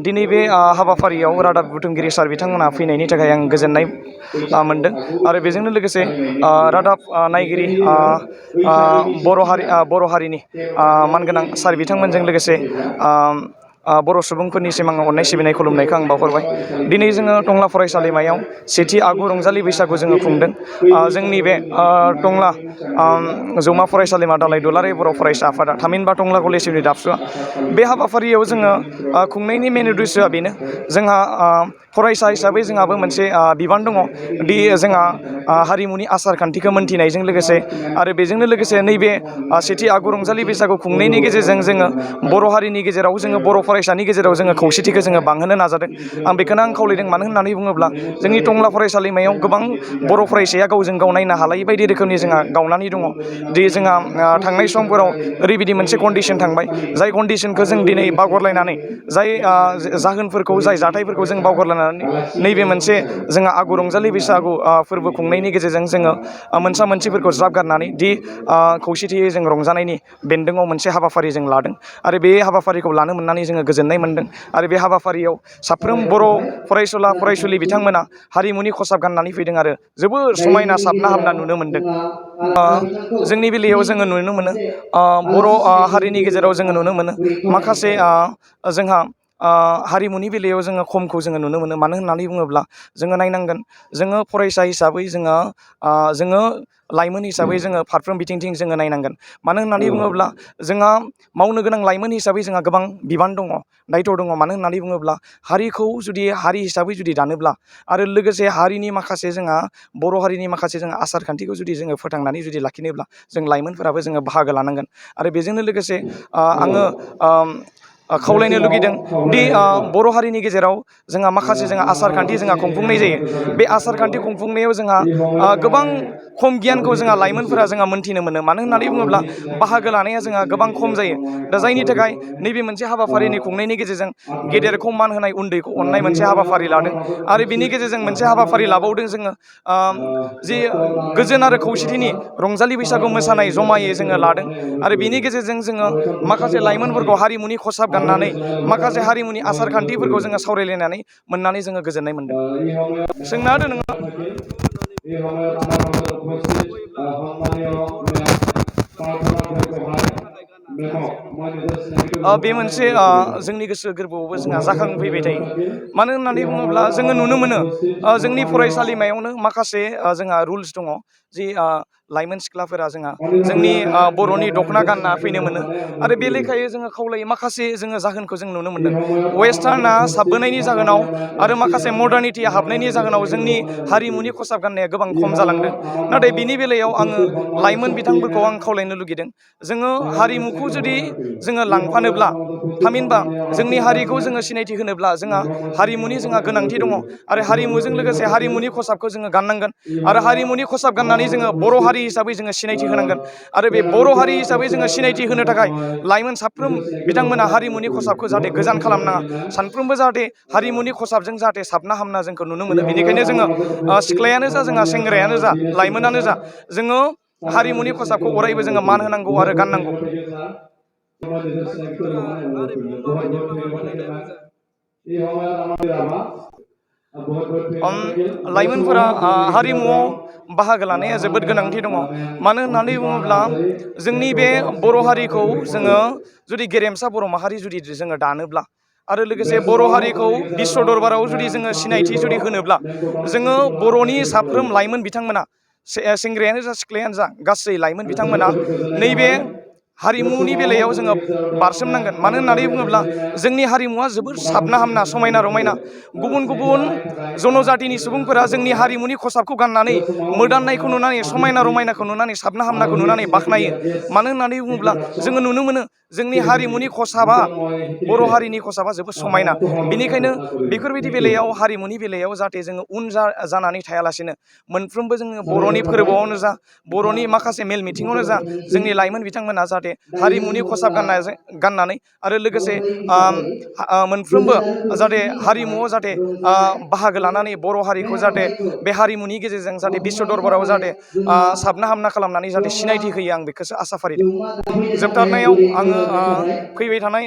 दिनै बे हाबाफारियाव रादाब बुथुमगिरि सार बिथांमोनहा फैनायनि थाखाय आं गोजोननाय मोनदों आरो बेजोंनो लोगोसे रादाब नायगिरि बर' हारिनि मानगोनां सार बिथांमोनजों लोगोसे बर' सुबुंफोरनिसिम आङो अननाय सिबिनाय खुलुमनायखौ आं बावहरबाय। दिनै जोङो टंला फरायसालिमायाव सेथि आगु रंजालि बैसागु जोङो खुंदों। जोंनि बे टंला जौमा फरायसालिमा दालाइ दुलाराय बर' फरायसा आफादा थामहिनबा टंला कलेजनि दाबसुआ बे हाबाफारियाव जोङो खुंनायनि मेन उद्देশ্যआ बेनो, जोंहा फरायसा हिसाबै जोंहाबो मोनसे बिबान दङ दि जोंहा हारिमुनि आसार खान्थिखौ मोनथिनायजों लोगोसे आरो बेजोंनो लोगोसे नैबे सेथि आगु रंजालि बैसागु खुंनायनि गेजेरजों जोङो बर' हारिनि गेजेराव जोङो बर' फरायसानि गेजेराव जोङो खौसेथिखौ जोङो बांहोनो नाजादों। आं बेखौनो खावलायदों, मानो होननानै बुङोब्ला जोंनि टंला फरायसालिमायाव गोबां बर' फरायसाया गावजों गाव नायनो हालायै बायदि रोखोमनि जोंहा गावनानै दङ। दि जोंहा थांनाय समफोराव ओरैबायदि मोनसे कन्डिसन थांबाय, जाय कन्डिसनखौ जों दिनै बावगारलायनानै जाय जाहोनफोरखौ जाय जाथायफोरखौ जों बावगारलायनानै नैबे मोनसे जोंहा आगु रंजालि बैसागु फोरबो खुंनायनि गेजेरजों जोङो मोनसा मोनसेफोरखौ ज्राब गारनानै दि खौसेथियै जों रंजानायनि बेन्दोंआव मोनसे हाबाफारि जों लादों आरो बे हाबाफारिखौ लानो मोननानै जोङो गोजोननाय मोनदों। आरो बे हाबाफारियाव साफ्रोम बर' फरायसुला फरायसुलि बिथांमोना हारिमुनि खसाब गाननानै फैदों आरो जोबोर समायना साबना हामना नुनो मोनदों। जोंनि बेलायाव जोङो नुनो मोनो, बर' हारिनि गेजेराव जोङो नुनो मोनो माखासे जोंहा हारिमुनि बेलायाव जोङो खमखौ जोङो नुनो मोनो। मानो होननानै बुङोब्ला जोङो नायनांगोन, जोङो फरायसा हिसाबै जोङो लाइमोन हिसाबै जोङो फारफ्रोम बिथिंथिं जोङो नायनांगोन। मानो होननानै बुङोब्ला जोंहा मावनो गोनां लाइमोन हिसाबै जोंहा गोबां बिबान दङ, दायथ' दङ। मानो होननानै बुङोब्ला हारिखौ जुदि हारि हिसाबै जुदि दानोब्ला आरो लोगोसे हारिनि माखासे जोंहा बर' हारिनि माखासे जोंहा आसार खान्थिखौ जुदि जोङो फोथांनानै जुदि लाखिनोब्ला जों लाइमोनफोराबो जोङो बाहागो लानांगोन। आरो बेजोंनो लोगोसे आङो खावलायनो लुगैदों दि बर' हारिनि गेजेराव जोंहा माखासे जोंहा आसार खान्थि जोंहा खुंफुंनाय जायो। बे आसार खान्थि खुंफुंनायाव जोंहा गोबां खम गियानखौ जोंहा लाइमोनफोरा जोंहा मोनथिनो मोनो। मानो होननानै बुङोब्ला बाहागो लानाया जोंहा गोबां खम जायो। दा जायनि थाखाय नैबे मोनसे हाबाफारिनि खुंनायनि गेजेरजों गेदेरखौ मान होनाय, उन्दैखौ अननाय मोनसे हाबाफारि लादों आरो बिनि गेजेरजों मोनसे हाबाफारि लाबावदों जोङो जि गोजोन आरो खौसेथिनि रंजालि बैसागु मोसानाय जमायै जोङो लादों। आरो बिनि गेजेरजों जोङो माखासे लाइमोनफोरखौ हारिमुनि खसाब गाननानै माखासे हारिमुनि आसार खान्थिफोरखौ जोङो सावरायलायनानै मोननानै जोङो गोजोननाय मोनदों। सोंना होदो नोङो। बे मोनसे जोंनि गोसो गोरबोआवबो जोंहा जाखांफैबाय थायो। मानो होननानै बुङोब्ला जोङो नुनो मोनो जोंनि फरायसालिमायावनो माखासे जोंहा रुल्स दङ जि लाइमोन सिख्लाफोरा जोंनि बर'नि दख'ना गानना फैनो मोनो। आरो बे लेखायै जोङो खावलायो, माखासे जोङो जाहोनखौ जों नुनो मोनदों। वेस्टार्नआ साबबोनायनि जाहोनाव आरो माखासे मडार्निटिया हाबनायनि जाहोनाव जोंनि हारिमुनि खसाब गाननाया गोबां खम जालांदों। नाथाय बिनि बेलायाव आङो लाइमोन बिथांफोरखौ आं खावलायनो लुगैदों, जोङो हारिमुखौ जुदि जोङो लांफानोब्ला थामहिनबा जोंनि हारिखौ जोङो सिनायथि होनोब्ला जोंहा हारिमुनि जोंहा गोनांथि दङ। आरो हारिमुजों लोगोसे हारिमुनि खसाबखौ जोङो गाननांगोन आरो हारिमुनि खसाब गाननानै जोङो बर' हारि हिसाबै जोङो सिनायथि होनांगोन। आरो बे बर' हारि हिसाबै जोङो सिनायथि होनो थाखाय लाइमोन साफ्रोम बिथांमोना हारिमुनि खसाबखौ जाहाथे गोजान खालामनाङा, सानफ्रोमबो जाहाथे हारिमुनि खसाबजों जाहाथे साबना हामना जोंखौ नुनो मोनो। बेनिखायनो जोङो सिख्लायानो जा, जोंहा सेंग्रायानो जा, लाइमोनानो जा, जोङो हारिमुनि खसाबखौ अरायबो जोङो मान होनांगौ आरो गाननांगौ। लाइमोनफोरा हारिमुआव बाहागो लानाया जोबोद गोनांथि दङ। मानो होननानै बुङोब्ला जोंनि बे बर' हारिखौ जोङो जुदि गेरेमसा बर' माहारि जुदि जोङो दानोब्ला आरो लोगोसे बर' हारिखौ बिश्व दरबाराव जुदि जोङो सिनायथि जुदि होनोब्ला जोङो बर'नि साफ्रोम लाइमोन बिथांमोना, सेंग्रायानो जा सिख्लायानो जा, गासै लाइमोन बिथांमोना नैबे हारिमुनि बेलायाव जोङो बारसोमनांगोन। मानो होननानै बुङोब्ला जोंनि हारिमुवा जोबोर साबना हामना, समायना रमायना। गुबुन गुबुन जनजातिनि सुबुंफोरा जोंनि हारिमुनि खसाबखौ गाननानै मोदाननायखौ नुनानै, समायना रमायनाखौ नुनानै, साबना हामनाखौ नुनानै बाख्नायो। मानो होननानै बुङोब्ला जोङो नुनो मोनो जोंनि हारिमुनि खसाबा, बर' हारिनि खसाबा जोबोद समायना। बेनिखायनो बेफोरबायदि बेलायाव, हारिमुनि बेलायाव जाहाथे जोङो उन जानानै थायालासिनो मोनफ्रोमबो जोङो बर'नि फोरबोआवनो जा, बर'नि माखासे मेल मिथिङावनो जा, जोंनि लाइमोन बिथांमोना जाहाथे हारिमुनि खसाब गाननानै आरो लोगोसे मोनफ्रोमबो जाहाथे हारिमुआव जाहाथे बाहागो लानानै बर' हारिखौ जाहाथे बे हारिमुनि गेजेरजों जाहाथे बिश्व दरबाराव जाहाथे साबना हामना खालामनानै जाहाथे सिनायथि होयो, आं बेखौसो आसा फारिदों। जोबथारनायाव आङो फैबाय थानाय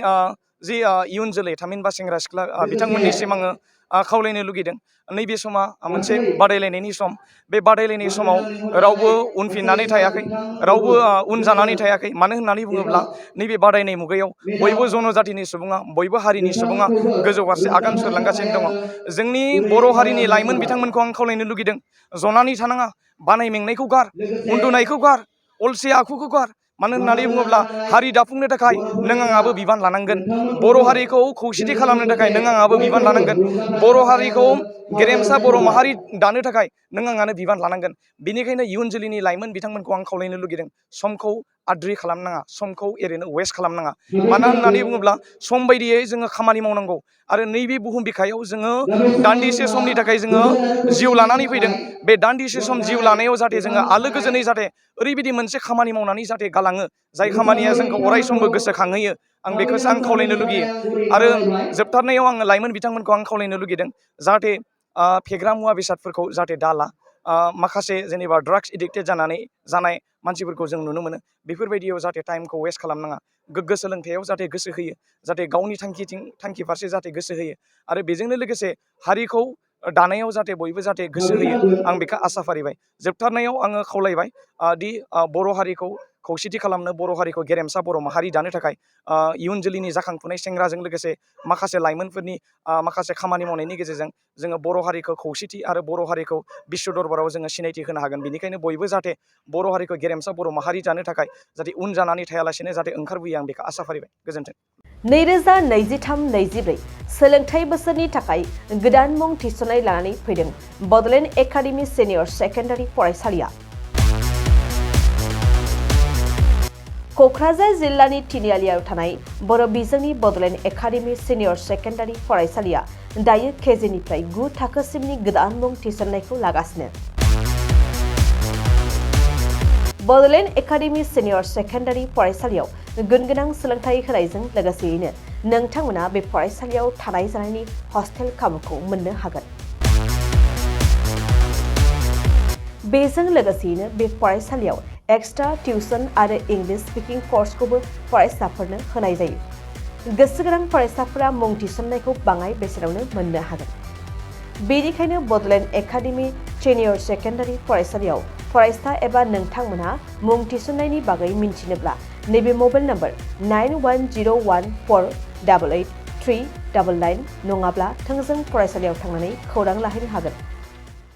जि इयुन जोलै थामहिनबा सेंग्रा सिख्ला बिथांमोननिसिम आङो खावलायनो लुगैदों नैबे समा मोनसे बादायलायनायनि सम बे बादायलायनाय समाव रावबो उनफिननानै थायाखै रावबो उन जानानै थायाखै मानो होननानै बुङोब्ला नैबे बादायनाय मुगायाव बयबो जनजातिनि सुबुङा बयबो हारिनि सुबुङा गोजौ फारसे आगान सुरलांगासिनो दङ जोंनि बर' हारिनि लाइमोन बिथांमोनखौ आं खावलायनो लुगैदों जनानै थानाङा बानाय मेंनायखौ गार उन्दुनायखौ गार अलसिया आखुखौ गार मानो होननानै बुङोब्ला हारि दाफुंनो थाखाय नों आंहाबो बिबान लानांगोन बर' हारिखौ खौसेथि खालामनो थाखाय नों आंहाबो बिबान लानांगोन बर' हारिखौ गेरेमसा बर' माहारि दानो थाखाय नों आंहानो बिबान लानांगोन बेनिखायनो इयुन जोलैनि लाइमोन बिथांमोनखौ आं खावलायनो लुगैदों समखौ आद्रि खालामनाङा समखौ ओरैनो वेस्ट खालामनाङा मानो होननानै बुङोब्ला सम बायदियै जोङो खामानि मावनांगौ आरो नैबे बुहुम बिखायाव जोङो दान्दिसे समनि थाखाय जोङो जिउ लानानै फैदों बे दान्दिसे सम जिउ लानायाव जाहाथे जोङो आलो गोजोनै जाहाथे ओरैबायदि मोनसे खामानि मावनानै जाहाथे गालाङो जाय खामानिया जोंखौ अराय समबो गोसोखांहोयो आं बेखौसो आं खावलायनो लुगैयो आरो जोबथारनायाव आङो लाइमोन बिथांमोनखौ आं खावलायनो लुगैदों जाहाथे फेग्रा मुवा बेसादफोरखौ जाहाथे दाला माखासे जेनेबा ड्राग्स एडिक्टेड जानाय मानसिफोरखौ जों नुनो मोनो बेफोरबायदियाव जाहाथे टाइमखौ वेस्ट खालामनाङा गोग्गो सोलोंथायाव जाहाथे गोसो होयो जाहाथे गावनि थांखि फारसे जाहाथे गोसो होयो आरो बेजोंनो लोगोसे हारिखौ दानायाव जाहाथे बयबो जाहाथे गोसो होयो आं बेखौ आसा फारिबाय जोबथारनायाव आङो खावलायबाय दि बर' हारिखौ खौसेथि खालामनो बर' हारिखौ गेरेमसा बर' माहारि दानो थाखाय इयुन जोलैनि जाखांफुनाय सेंग्राजों लोगोसे माखासे लाइमोनफोरनि माखासे खामानि मावनायनि गेजेरजों जोङो बर' हारिखौ खौसेथि आरो बर' हारिखौ बिश्व दरबाराव जोङो सिनायथि होनो हागोन बेनिखायनो बयबो जाहाथे बर' हारिखौ गेरेमसा बर' माहारि जानो थाखाय जाहाथे उन जानानै थायालासेनो जाहाथे ओंखारबोयो आं बेखौ आसा फारिबाय गोजोन्थों 2023-24 सोलोंथाइ बोसोरनि थाखाय गोदान मुं थिसननाय लानानै फैदों बड'लेण्ड एकाडेमि सिनियर सेकेन्डारि फरायसालिया क'क्राझार जिल्लानि तिनिआलियाव थानाय बर' बिजोंनि बड'लेण्ड एकाडेमि सिनियर सेकेन्डारि फरायसालिया दायो केजिनिफ्राय 9 थाखोसिमनि गोदान मुं थिसननायखौ लागासिनो बड'लेण्ड एकाडेमि सिनियर सेकेन्डारि फरायसालियाव गुनगोनां सोलोंथाइ होनायजों लोगोसेयैनो नोंथांमोना बे फरायसालियाव थानाय जानायनि हस्टेल खाबुखौ मोननो हागोन बेजों लोगोसेयैनो बे फरायसालियाव एक्सट्रा टिउसन आरो इंलिश स्पिकिं कर्सखौबो फरायसाफोरनो होनाय जायो गोसो गोनां फरायसाफोरा मुं थिसननायखौ बाङाय बेसेनावनो मोननो हागोन बेनिखायनो बड'लेण्ड एकाडेमि सिनियर सेकेन्डारि फरायसालियाव फरायसा एबा नोंथांमोनहा मुं थिसननायनि बागै मिन्थिनोब्ला नैबे मबाइल नम्बर 9101488399 नङाब्ला थोंजों फरायसालियाव थांनानै खौरां लाहैनो हागोन